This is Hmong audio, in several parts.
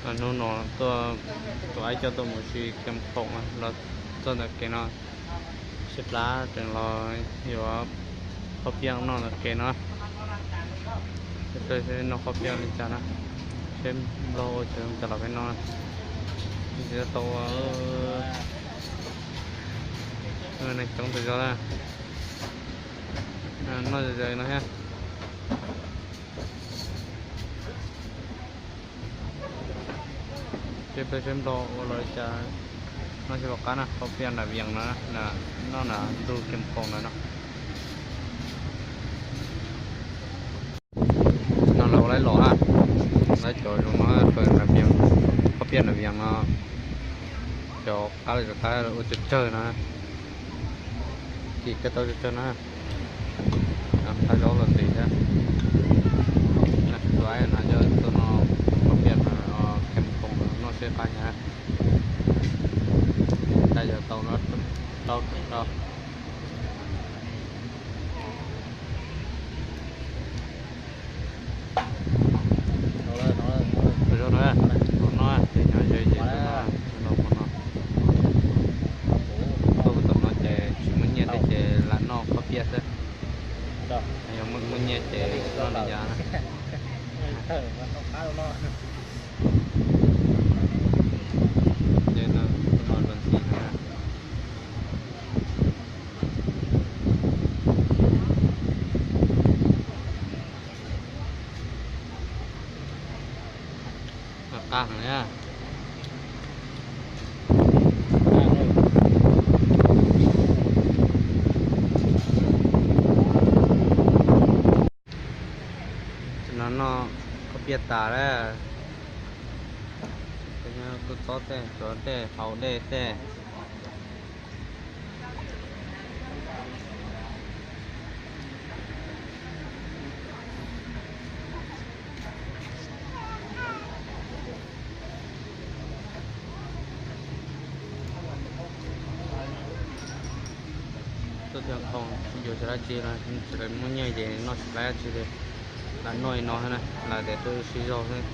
Hnub no tuaj, tus aib coj tuaj mus si Kiam Khoom los txog ntawm kev no, sib plab tseem los yuav khaub piam noj ntawm kev no. Seb noj khaub piam li cas na, seb Nplog ua cas los peb noj. Tsis tau ua, neeg coob tas zog na, noj zom zaws no thiab. Seb peb seb Nplog ua los li cas, noj tsis pom qab na, khaub piam nram Vias no, noj nram ntug Kiam Khoom ntawd no. No lawv ua laib los na, lawv cov zoo no, khaub piam nram Vias no, cov qab li cov qab ua tsawg tsawg na, kis kawg tau tsawg tsawg na. Qab zaub los tis thiab. Tus aib no coj tuaj noj khaub piam Kiam Khoom noj seb qab nyab. Tab yog tau no rau rau. Tus zoo no, no ces nyob ze ze no, no no, tuaj tom no ces tsis muaj nyiaj thiab ces lam noj khaub piam xwb. Yog muaj nyiaj ces noj li cas na. Ces no, no los ntxim no. Qab heev na. Tam no noj khaub piam tas lawm, kua txob tej, tsuav tej, haus dej tej. Tuaj Kiam Khoom tsis yuav dab tsi, tsis muaj nyiaj ces noj tsis laib dab tsi li. Lam noj li no xwb na, lam tias tuaj sib zog xwb,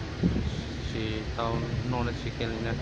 tsis tau noj dab tsi kiag li na.